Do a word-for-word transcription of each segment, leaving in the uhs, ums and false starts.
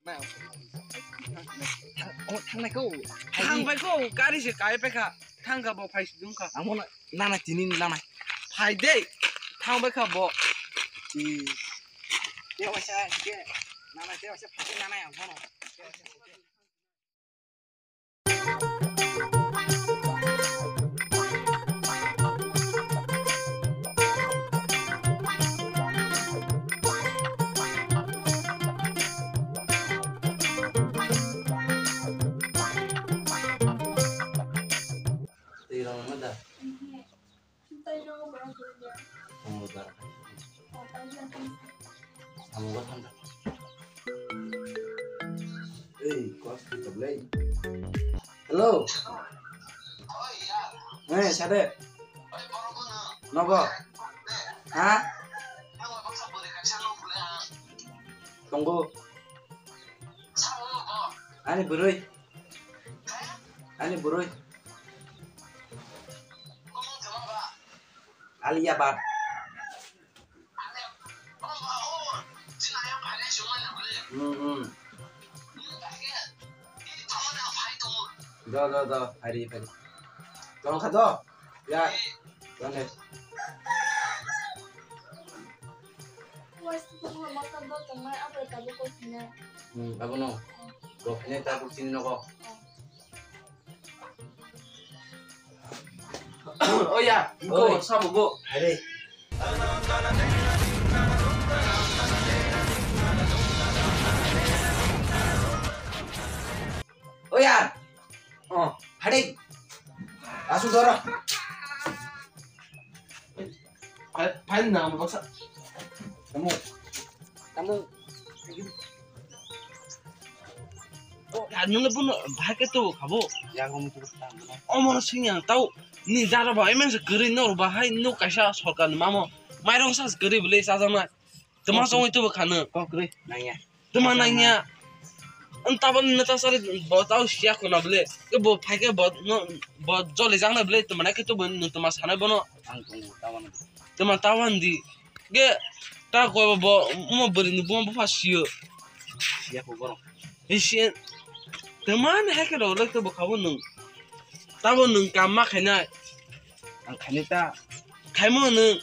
Nai, o, thangnai ko. Thangbai ko, gari se kai paikha. Thangkha bo phai sudungkha. Amo na, nana tini nana. Phai de. Thangbai kha bo. Ti. Te waisa, te. Nana, te waisa phai nana yang kono. Twi rwngma da? Mhm. Tei nogo borok kwrwi ya. Tongo da. Oh, tei ya. Samungo thangkha. Ei, kos ki toblai. Hello. Eh, sade. Nogo. Ha? Tongo. Ani bwrwi. Ani bwrwi. Alia Bhatt. Hmm, hmm. Do, do, do. Phari, phari. Tong kha do. Ya. Tong kha. Hmm, abono. Gopne ta buk chini nogo. Oh ya, oi. Ko sabo bo. Are. Oya. Oh, hade. Asu doro. Phai, phai na, mo baksa. Kamu. Kamu. Ya, nung le bono bahai khe tubu khabo. Ya, kamu tubu khabo. Omo no sing yang tau. Ni dara ba, emen se kwrwi nor bahai nuk kaisa sorkar ni mamo. Mairong sa kwrwi bwle chajaknai. Tuma songwi tubu khano. Kok kwrwi nangya. Tuma nangya. Ang tabok neta sari bo tau siya khona bwle. Ke bo phai khe bo no, bo joli jaknai bwle, tuma nai khe tubu nung tuma sanai bono. Ang tongo, tawan di. Tuma tawan di. Ge, ta koi bo, bo, mo bwrwi ni buma bupha siyo. Siya ko borok. Isi, tuma ni hai khe rok le khe bo khabo nung. Tabo nung kam ma khainai. Ang khainai ta. Khaimo nung.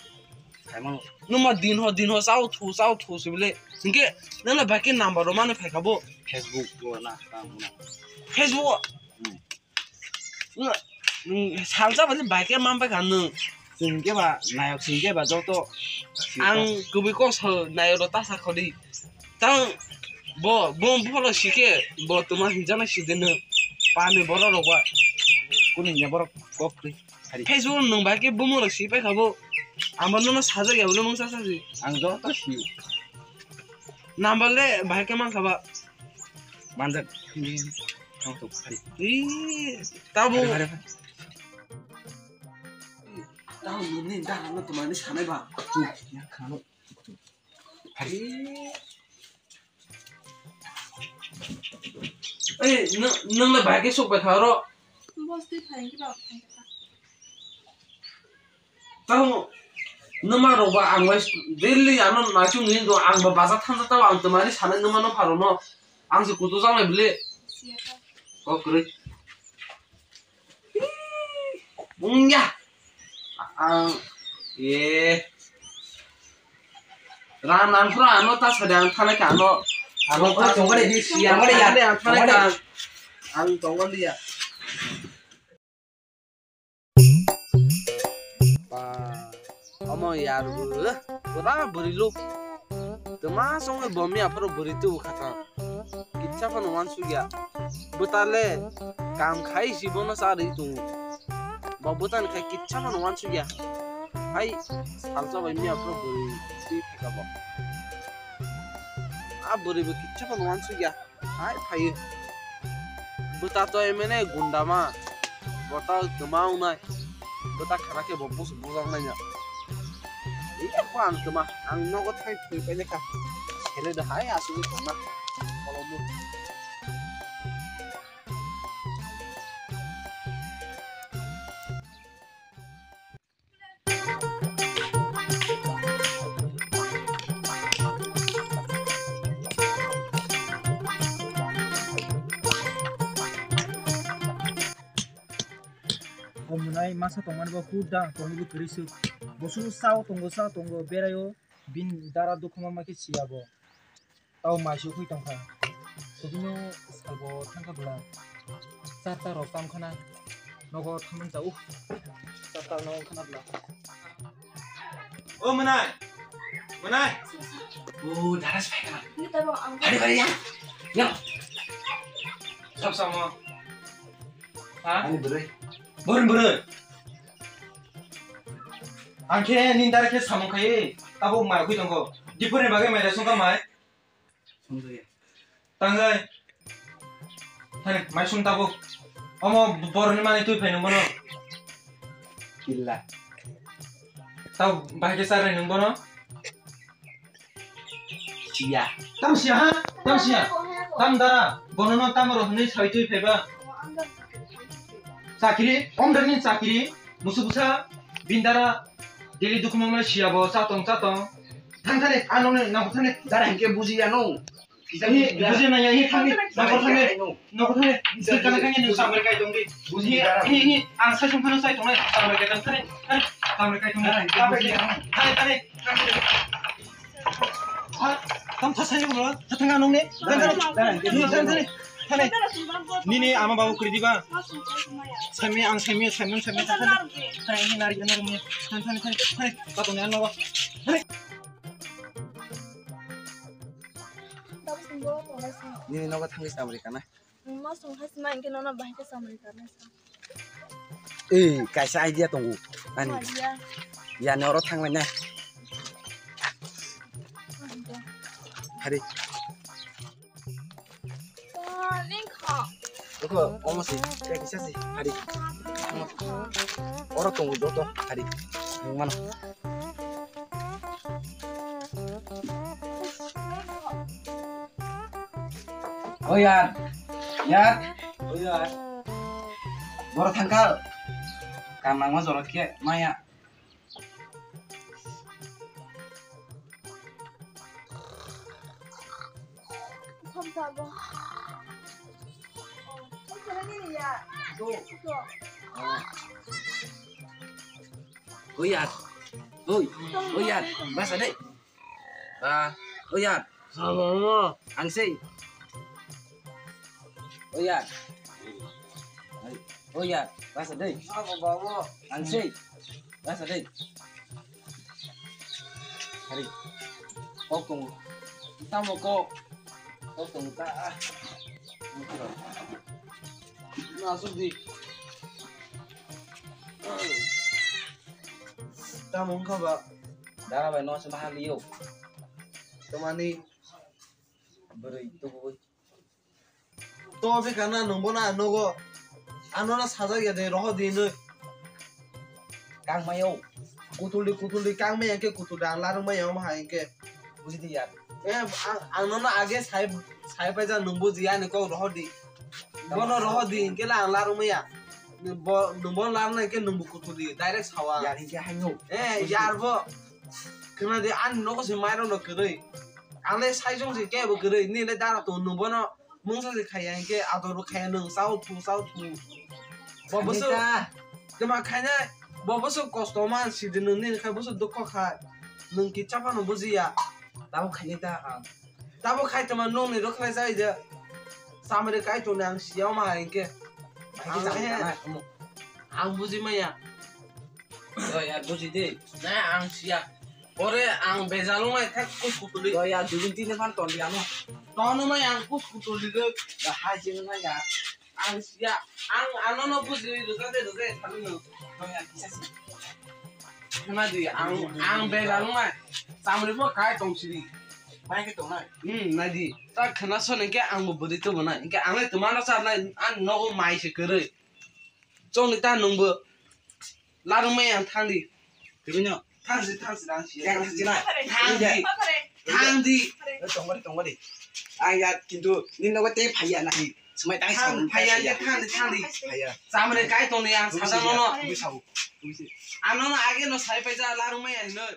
Khaimo. Nung ma din ho, din ho, chao thu, chao thu si bile. Hingke, nang na bai khe number rok mani phai khabo. Facebook bo na, ta mo na. Facebook. Hmm. Nwng, nwng salsa bani bai khe man bai kha nwng. Chwng khe ba nayok sing khe ba joto. Ang kubui kok sa nayok rok ta sa kholi. Tang bo, bo, bo lo si khe bo tuma hinjana si de nwng. Pani borok rok ba. Kuni hinja borok kok twi. Facebook nwng bai khe bumung rok si pai kha bo. Amo nono sajak ya bole mungsa sa si. Ang joto si. Number le bai khe man kha ba. Manjak. Thang tok hari. Ih, tabo. Hari, hari, hari. Tabo nini dara no tumani sanai ba. Chup, ya khano. Hari. Eh, nung, nung le bai khe sok bai kha ro. Boss twi phai khe ba. Tamo, nwma rok ba ang bai daily ano naichung ni do, ang ba baza thansa tao ang twmani sanai nwma no pharo no, ang se kutu jang lai bwle. Kok kwrwi. Wngya. Ang, e. Ran ang pura ano ta sade ang thanai ka ano. Ano ta tongkore di, tongkore ya. Ang thanai ka. Ang tongkore ya. Ba, omo yar bwrwi, pura bwrwi lo. Twma songwi bo miya phuru bwrwi tubu kha thang. Kitsa phano wansukya. Bwtale kam khai si bono charwi tongo. Bo bwtani khai kitsa phano wansukya. Hai, salsa bai miya phuru bwrwi twi phaikha bo. A bwrwi bo kitsa phano wansukya. Hai phaiyo. Bwta to emene gundama. Bwta kwma wngnai. Bwta khana khe bo busu bujang nai na. Iya ko ang kwma. Ang nogo thai thwi painai kha. Sele da hai asugwi tongma. Kolomo. O mwnai masa tongmani bo hur da tongwi bo kwrwi swk. Bo sunu sao tongo, sao tongo, beraio, bini dara dukhu ma ma khe siya bo. Tao mai sukwi tongkha. Tobino salbo thangkha bwla. Charta rok tamo khana. Nogo thamung chao. Charta nogo khana bwla. O mwnai. Mwnai. O dara se phaikha. Hari bari ya. Ya. Sab samo. Ha? Ani bwrwi. Bor bwrwi. Ang khe nini dara khe samung khai. Tabuk mai khui tongkho. Dipor ni bagwi mai da sungkha mai. Tangai. Thani, mai sung tabuk. Omo borokni manwi twi phai nung bono. Killa. Tau bahai khe charnai nung bono. Siya. Tam siya ha? Tam siya. Tam dara. Bono no tam ro hwnwi sawi twi phai ba. Chakri, omdar ni chakri. Musu busa, bindara, daily dukhu mangmani siya bo, chatong, chatong. Thang thani, ano ne, nang thani. Dara hinkhe buji ya no. Hi, buji na ya, hi thang ni, nang thani, nang thani. Sir kana kanya ni samar kai tong di. Buji hi, dara. Hi, hi, ang sai sung phano sai tong nai, samar kai tong thani, thani, samar kai tong nai. Dara hinkhe buji ya no. Thani, thani, thani. Ha, tam thasai mo, thang anong ne. Dara, dara, dara. Thani, thani. Nini ama babu kwrwi diba? Saimi ang saimi saimi saimi thang thang. Thang thang nari nari nari. Thang thang thang. Thang. Patong yang nawa. Nini nogo thangwi samri kana. Masung hasima engke nono bahai khe samri kana. Ei, kaisa idea tongo. Ani. Idea. Yani oro thanglainai. Hari. Dukho, omo se, tei kisa se, hari. Omo se. Oro tongo joto, hari. Nung mano. O yar, yar. O yar. Boro thangkal. Kam nangma jora khe maya. Oi yar, oi, oi yar, basa deh. Ah, oi yar. Ang sei. Oi yar. Oi yar, basa deh. Ang sei. Basa deh. Hari. Kok tongo. Tamo kok. Kok tongo ta. Masuk di. Tamo wngkha ba? Dara bai no se bahar liyo. Tamani. Bwrwi tubui. To bikana nungbo na nogo. Ano na sajak ya de roho di nui. Kang mayo. Kutuldi kutuldi kang maya ke kutuldi ang larung maya omo hai ke. Buji di yar. Eh, ang, ang nono age sai, sai paija nung buji ani kok rohor di. Bono rohor di, hingke la ang larung maya. Bo, nung bono larung nai ke nung bo kuthur di, direct sawa. Yar hingke haino. Eh, yar bo. Khna di ani nogo se mairok no kwrwi. Ang le sai jong se kebo kwrwi, ni le dara to nung bono. Mungsa se khaiya hingke ador bo khaiya nwng chao thu, chao thu. Bo bwswk twma khainai, bo bwswk kosto man sidi nwng nini khai bwswk dukho kha. Nwng kitsa phano bujiya. Tabo khainai ta ang. Tabo khai twma nwng ni rwkhlai jai je. Samari kai tongni ang siya ma hai hingke. Ang, ang buji maya. Doi, yar, buji di. Na, ang siya. Ore, ang bejal wngnai khe kus kutuli. Doi, yar, dui din tin din phan ton di ano. Ton wngnai ang kus kutuli de. Da hai jing na ya. Ang siya. Ang ano no buji rwja de rwja thani no. Doi, yar, kisa si. Khna di, ang, ang bejal wngnai. Samri bo kai tong siri. Bai ke tong nai. Hmm, nai di. Ta khna so nai ke ang bo bwrwi to bo nai. Ke ang le tuma no sa nai, an nogo mai se kwrwi. Chongni ta nwngbo. Larwngmaya ang thangdi. Tebino. Thangsi, thangsi, thangsi. Yang thangsi na. Thangdi. Thangdi. Tongori, tongori. Ang ya, kintu, nini nogo tei phaiya nahi. Sumai tang phaiya, ya, thangdi, thangdi. Phaiya. Samre kai tongni ang, sadang nono. Bui sao. Bui si. Ang nono age no sai paija larwngmaya hino.